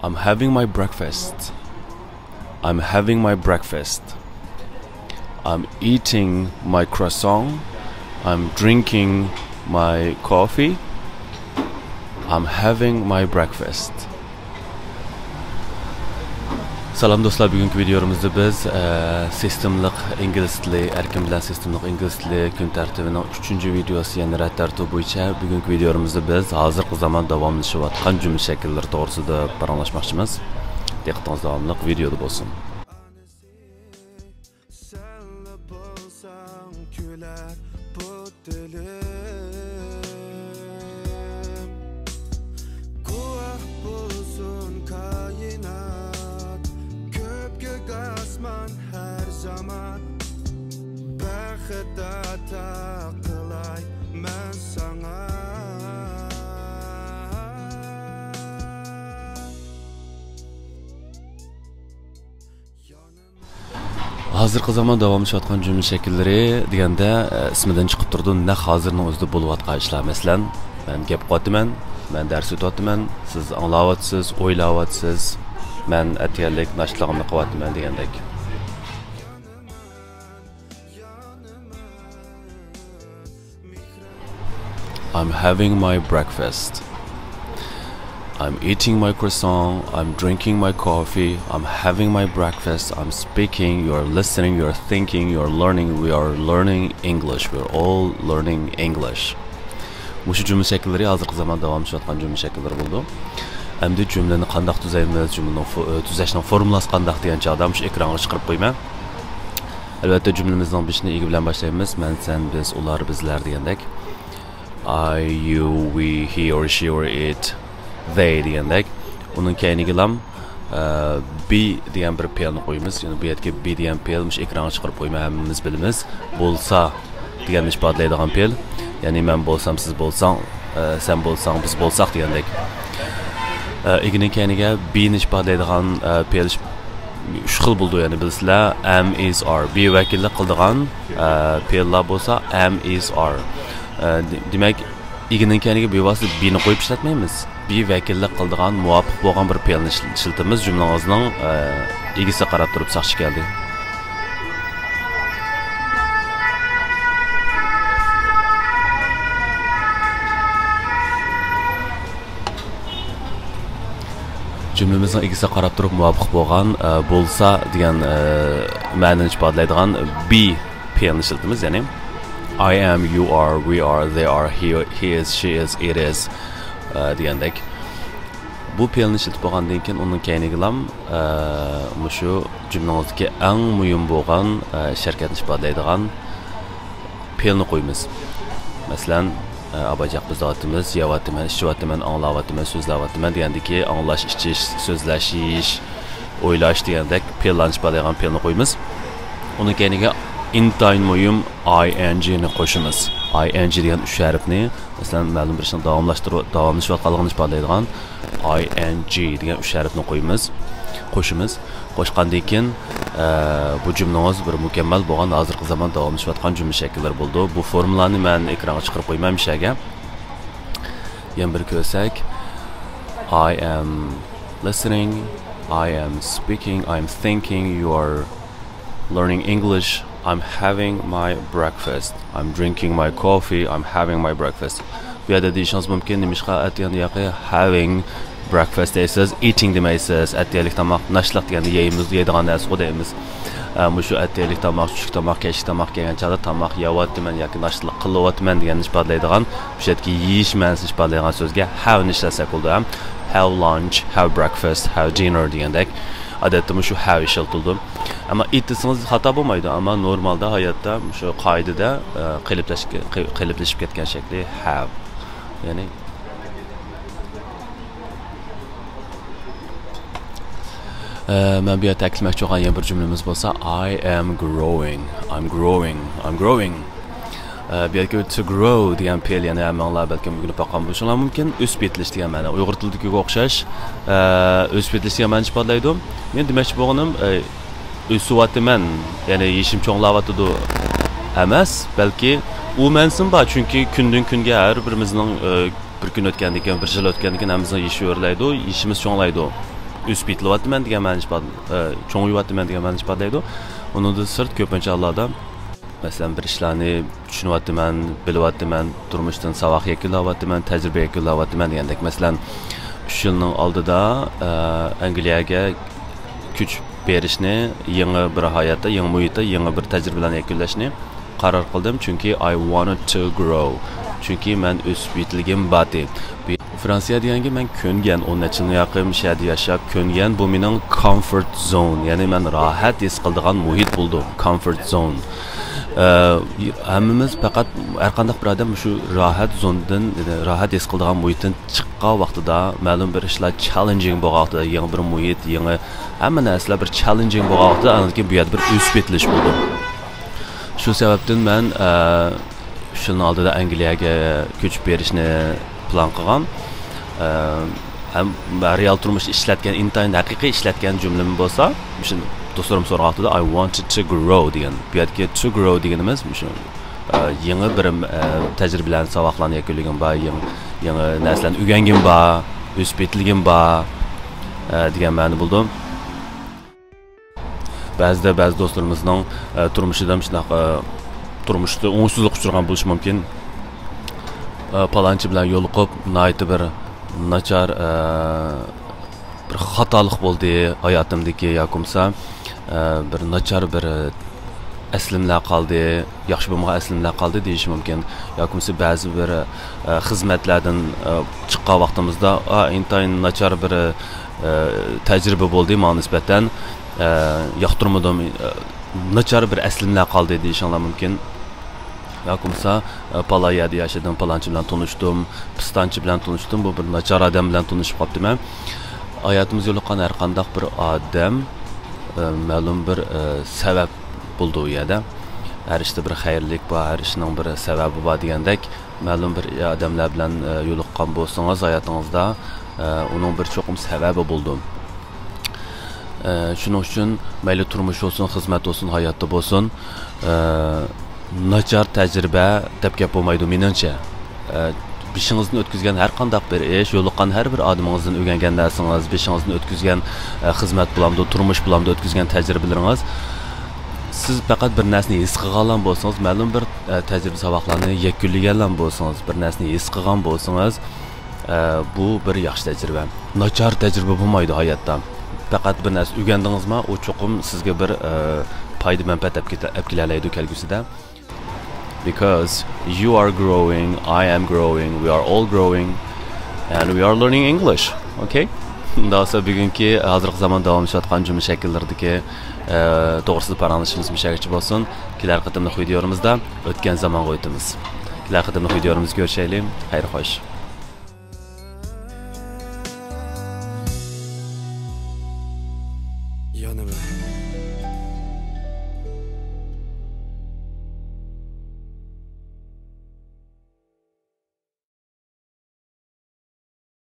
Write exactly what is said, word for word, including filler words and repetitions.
I'm having my breakfast. I'm having my breakfast. I'm eating my croissant. I'm drinking my coffee. I'm having my breakfast. سالام دوستلار، بۈگۈنكى ۋىدىيومىزدا بىز، ئە، سىستېمىلىق ئىنگلىز تىلى، ئەركىن بىلەن سىستېمىلىق ئىنگلىز تىلى كۈن تەرتىبىنىڭ ئۈچىنچى ۋىدىيوسى، يەنى رەت تەرتىپى بويىچە بۈگۈنكى ۋىدىيومىزدا بىز ھازىرقى زامان داۋاملىشىۋاتقان جۈملە شەكىللىرى توغرىسىدا پاراڭلاشماقچىمىز. دىققىتىڭىز داۋاملىق ۋىدىيودا بولسۇن. سەنلا بولساڭ كۈلەر بۇ دىلىم. گۇۋاھ بولسۇن كائىنات، كۆپكۆك ئاسمان ھەر زامان. بەخت ئاتا قىلاي مەن ساڭا. ھازىرقى زامان داۋاملىشىۋاتقان جۈملە شەكىللىرى دېگەندە، ئە، ئىسمىدىن چىقىپ تۇرىدۇ، نەق ھازىرنىڭ ئۆزىدە بولۇۋاتقان ئىشلار. مەسىلەن، مەن گەپ قىلىۋاتىمەن، مەن دەرس ئۆتۈۋاتىمەن، سىز ئاڭلاۋاتىسىز، ئويلاۋاتىسىز، مەن ئەتىگەنلىك ناشتىلىقىمنى قىلىۋاتىمەن دېگەندەك. I'm having my breakfast. I'm eating my croissant. I'm drinking my coffee. I'm having my breakfast. I'm speaking. You're listening. You're thinking. You're learning. We are learning English. We're all learning English. مۇشۇ جۈملە شەكىللىرى ھازىرقى زامان داۋاملىشىۋاتقان جۈملە شەكىللىرى بولىدۇ. ئەمدى جۈملىنى قانداق تۈزەيمىز، جۈملىنىڭ فو-، ئە، تۈزەشنىڭ فورمۇلاسى قانداق دېگەن چاغدا مۇشۇ ئېكرانغا چىقىرىپ قويىمەن. ئەلۋەتتە، جۈملىمىزنىڭ بېشىنى ئىگە بىلەن باشلايمىز. مەن، سەن، بىز، ئۇلار، بىزلەر دېگەندەك. I, you, we, he or she or it, they دېگەندەك. ئۇنىڭ كەينىگىلام، ئە، be دېگەن بىر پېئىلنى قويىمىز. يەنى بۇ يەردىكى be دېگەن پېئىل مۇشۇ ئېكرانغا چىقىرىپ قويىمەن، ھەممىمىز بىلىمىز. بولسا دېگەننى ئىپادىلەيدىغان پېئىل. يەنى مەن بولسام، سىز بولساڭ، ئە، سەن بولساڭ، بىز بولساق دېگەندەك. ئە، ئىگىنىڭ كەينىگە be نى ئىپادىلەيدىغان، ئە، پېئىل ئۈچ خىل بولىدۇ، يەنى بىلىسىلەر، am، is، are. Be ۋەكىللىك قىلىدىغان، ئە، پېئىللار بولسا am، is، are. ئە، دې-، دېمەك، ئىگىنىڭ كەينىگە بىۋاسىتە be نى قويۇپ ئىشلەتمەيمىز. Be ۋەكىللىك قىلىدىغان مۇۋاپىق بولغان بىر پېئىلنى ئىشل-، ئىشلىتىمىز. جۈملىڭىزنىڭ، ئە، ئىگىسى قاراپ تۇرۇپ ساقچى كەلدى. جۈملىمىزنىڭ ئىگىسىگە قاراپ تۇرۇپ مۇۋاپىق بولغان، ئە، بولسا دېگەن، ئە، مەنىنى ئىپادىلەيدىغان be پېئىلنى ئىشلىتىمىز، يەنى I am، you are، we are، they are، he، he is، she is، it is، ئە، دېگەندەك. بۇ پېئىلنى ئىشلىتىپ بولغاندىن كېيىن، ئۇنىڭ كەينىگىلام، ئە، مۇشۇ جۈملىڭىزدىكى ئەڭ مۇھىم بولغان، ئە، ئىش ھەرىكەتنى ئىپادىلەيدىغان پېئىلنى قويىمىز. مەسىلەن، ئە، ئاباجاق بۇزۇۋاتىمىز، يەۋاتىمەن، ئىچىۋاتىمەن، ئاڭلاۋاتىمەن، سۆزلەۋاتىمەن دېگەندىكى ئاڭلاش، ئىچىش، سۆزلەش، يېيىش، ئويلاش دېگەندەك پېئىللارنى ئىپادىلەيدىغان پېئىلنى قويىمىز. ئۇنىڭ كەينىگە ئىنتايىن مۇھىم I N G نى قوشىمىز. I N G دېگەن ئۈچ ھەرپنى، مەسىلەن، مەلۇم بىر ئىشنىڭ داۋاملاشتۇرۇ-، داۋاملىشىۋاتقانلىقىنى ئىپادىلەيدىغان I N G دېگەن ئۈچ ھەرپنى قويىمىز، قوشىمىز. قوشقاندىن كېيىن، ئە، بۇ جۈملىڭىز بىر مۇكەممەل بولغان، ھازىرقى زامان داۋاملىشىۋاتقان جۈملە شەكىللىرى بولىدۇ. بۇ فورمۇلانى مەن ئېكرانغا چىقىرىپ قويىمەن مىشەگە. يەنە بىر كۆرسەك. I am listening. I am speaking. I am thinking. You are learning English. I'm having my breakfast. I'm drinking my coffee. I'm having my breakfast. بۇ يەردە دېيىشىڭىز مۇمكىن، نېمىشقا ئەتىگەن ياقى having breakfast دەيسىز، eating دېمەيسىز؟ ئەتىگەنلىك تاماق، ناشتىلىق دېگەندە يەيمىز، يەيدىغان نەرسىغۇ دەيمىز. ئە، مۇشۇ ئەتىگەنلىك تاماق، چۈشلۈك تاماق، كەچلىك تاماق كەلگەن چاغدا تاماق يەۋاتىمەن ياكى ناشتىلىق قىلىۋاتىمەن دېگەننى ئىپادىلەيدىغان، مۇشۇ يەردىكى يېيىش مەنىسىنى ئىپادىلەيدىغان سۆزگە have نى ئىشلەتسەك بولىدۇ، ھەم. Have lunch، have breakfast، have dinner دېگەندەك. ئادەتتە مۇشۇ have ئىشلىتىلىدۇ. ئەمما eat دېسىڭىز خاتا بولمايدۇ، ئەمما نورمالدا ھاياتتا مۇشۇ قائىدىدە، ئە، قېلىپلەشكە-، قېلىپلىشىپ كەتكەن شەكلى have. يەنى، ئە، مەن بۇ يەردە تەكىتلىمەكچى بولغان يەنە بىر جۈملىمىز بولسا، I am growing. I'm growing. I'm growing. ئە، بۇ يەردىكى to grow دېگەن پېئىل يەنە ھەممىڭلار بەلكىم ئۆگىنىپ باققان بولۇشۇڭلار مۇمكىن. ئۆسۈپ يېتىلىش دېگەن مەنە. ئۇيغۇر تىلىدىكىگە ئوخشاش، ئە، ئۆسۈپ يېتىلىش دېگەن مەنىنى ئىپادىلەيدۇ. مەن دېمەكچى بولغىنىم، ئە، ئۆسۈۋاتىمەن، يەنى يېشىم چوڭلاۋاتىدۇ ئەمەس، بەلكى ئۇ مەنىسىمۇ بار، چۈنكى كۈندىن كۈنگە ھەر بىرىمىزنىڭ، ئە، بىر كۈن ئۆتكەندىن كېيىن، بىر يىل ئۆتكەندىن كېيىن ھەممىمىزنىڭ يېشى ئۆرلەيدۇ، يېشىمىز چوڭلايدۇ. ئۆسۈپ يېتىلىۋاتىمەن دېگەن مەنىنى ئىپادە-، ئە، چوڭىيىۋاتىمەن دېگەن مەنىنى ئىپادىلەيدۇ. ئۇنىڭدىن سىرت، كۆپىنچە ھاللاردا، مەسىلەن، بىر ئىشلارنى چۈشىنىۋاتىمەن، بىلىۋاتىمەن، تۇرمۇشتىن ساۋاق يەكۈنلەۋاتىمەن، تەجرىبە يەكۈنلەۋاتىمەن دېگەندەك. مەسىلەن، ئۈچ يىلنىڭ ئالدىدا، ئە، ئەنگلىيەگە كۆچۈپ بېرىشنى، يېڭى بىر ھاياتتا، يېڭى مۇھىتتا، يېڭى بىر تەجرىبىلەرنى يەكۈنلەشنى قارار قىلدىم، چۈنكى I wanted to grow. چۈنكى مەن ئۆسۈپ يېتىلگۈم بار ئىدى. بۇ فرانسىيە دېگەنگە مەن كۆنگەن، ئون نەچچە يىلنى يېقىن شۇ يەردە ياشاپ كۆنگەن. بۇ مېنىڭ comfort zone، يەنى مەن راھەت ھېس قىلىدىغان مۇھىت بولدى، comfort zone. ئە، ھەممىمىز پەقەت، ھەر قانداق بىر ئادەم شۇ راھەت زوندىن، راھەت ھېس قىلىدىغان مۇھىتتىن چىققان ۋاقتىدا، مەلۇم بىر ئىشلار challenging بولغان ۋاقتىدا، يېڭى بىر مۇھىت، يېڭى ھەممە نەرسىلەر بىر challenging بولغان ۋاقتىدا، ئاندىن كېيىن بۇ يەردە بىر ئۆسۈپ يېتىلىش بولىدۇ. شۇ سەۋەبتىن مەن، ئە، ئۈچ يىلنىڭ ئالدىدا ئەنگلىيەگە كۆچۈپ بېرىشنى پىلان قىلغان. ئە، ھەم رېئال تۇرمۇشتا ئىشلەتكەن، ئىنتايىن ھەقىقىي ئىشلەتكەن جۈملىمنى بولسا، مۇشۇ دوستلىرىم سورىغان ۋاقتىدا، I wanted to grow دېگەن. بۇ يەردىكى to grow دېگىنىمىز مۇشۇ، ئە، يېڭى بىر، ئە، تەجرىبىلەرنى، ساۋاقلارنى يەكۈنلىگىم بار، يېڭى، يېڭى نەرسىلەرنى ئۆگەنگىم بار، ئۆسۈپ يېتىلگىم بار، ئە، دېگەن مەنىدە بولىدۇ. بەزىدە بەزى دوستلىرىمىزنىڭ، ئە، تۇرمۇشىدا مۇشۇنداق، ئە، تۇرمۇشتا ئوڭۇشسىزلىققا ئۇچرىغان بولۇشى مۇمكىن. ئە، پالانچى بىلەن يولۇقۇپ، ناھايىتى بىر ناچار، ئە، بىر خاتالىق بولدى ھاياتىمدىكى، ياكى بولمىسا، ئە، بىر ناچار بىر ئەسلىمىلەر قالدى، ياخشى بولمىغان ئەسلىمىلەر قالدى دېيىشى مۇمكىن. ياكى بولمىسا بەزى بىر، ئە، خىزمەتلەردىن، ئە، چىققان ۋاقتىمىزدا، ئا، ئىنتايىن ناچار بىر، ئە، تەجرىبە بولدى ماڭا نىسبەتەن. ئە، ياقتۇرمىدىم، ئە، ناچار بىر ئەسلىمىلەر قالدى دېيىشىڭلار مۇمكىن. ياكى بولمىسا، ئە، پالان يەردە ياشىدىم، پالانچى بىلەن تونۇشتۇم، پىستانچى بىلەن تونۇشتۇم، بۇ بىر ناچار ئادەم بىلەن تونۇشۇپ قاپتىمەن. ھاياتىمىزدا يولۇققان ھەر قانداق بىر ئادەم، ئە، مەلۇم بىر، ئە، سەۋەب بولىدۇ ئۇ يەردە. ھەر ئىشتا بىر خەيرلىك بار، ھەر ئىشنىڭ بىر سەۋەبى بار دېگەندەك، مەلۇم بىر ئادەملەر بىلەن، ئە، يولۇققان بولسىڭىز ھاياتىڭىزدا، ئە، ئۇنىڭ بىر چوقۇم سەۋەبى بولىدۇ. ئە، شۇنىڭ ئۈچۈن مەيلى تۇرمۇش بولسۇن، خىزمەت بولسۇن، ھاياتتا بولسۇن، ئە، ناچار تەجرىبە دەپ گەپ بولمايدۇ، مېنىڭچە. ئە، بېشىڭىزدىن ئۆتكۈزگەن ھەر قانداق بىر ئىش، يولۇققان ھەر بىر ئادىمىڭىزدىن ئۆگەنگەن نەرسىڭىز، بېشىڭىزدىن ئۆتكۈزگەن، ئە، خىزمەت بولامدۇ، تۇرمۇش بولامدۇ، ئۆتكۈزگەن تەجرىبىلىرىڭىز، سىز پەقەت بىر نەرسىنى ھېس قىلغانلا بولسىڭىز، مەلۇم بىر، ئە، تەجرىبە ساۋاقلارنى يەكۈنلىگەنلا بولسىڭىز، بىر نەرسىنى ھېس قىلغان بولسىڭىز، ئە، بۇ بىر ياخشى تەجرىبە. ناچار تەجرىبە بولمايدۇ ھاياتتا. پەقەت بىر نەرسە ئۆگەندىڭىزما، ئۇ چوقۇم سىزگە بىر، ئە، پايدا، مەنپەئەت ئەپ كېتە-، ئەپ كېلەلەيدۇ كەلگۈسىدە. Because you are growing, I am growing, we are all growing, and we are learning English. Okay? ئۇنداق بولسا بۈگۈنكى ھازىرقى زامان داۋاملىشىۋاتقان جۈملە شەكىللىرىدىكى، ئە، توغرىسىدا پاراڭلىشىشىمىز مۇشۇ يەرگىچە بولسۇن. كېلەر قېتىملىق ۋىدىيولىرىمىزدا ئۆتكەن زامانغا ئۆتىمىز. كېلەر قېتىملىق ۋىدىيولىرىمىزدا كۆرۈشەيلى. خەير خوش.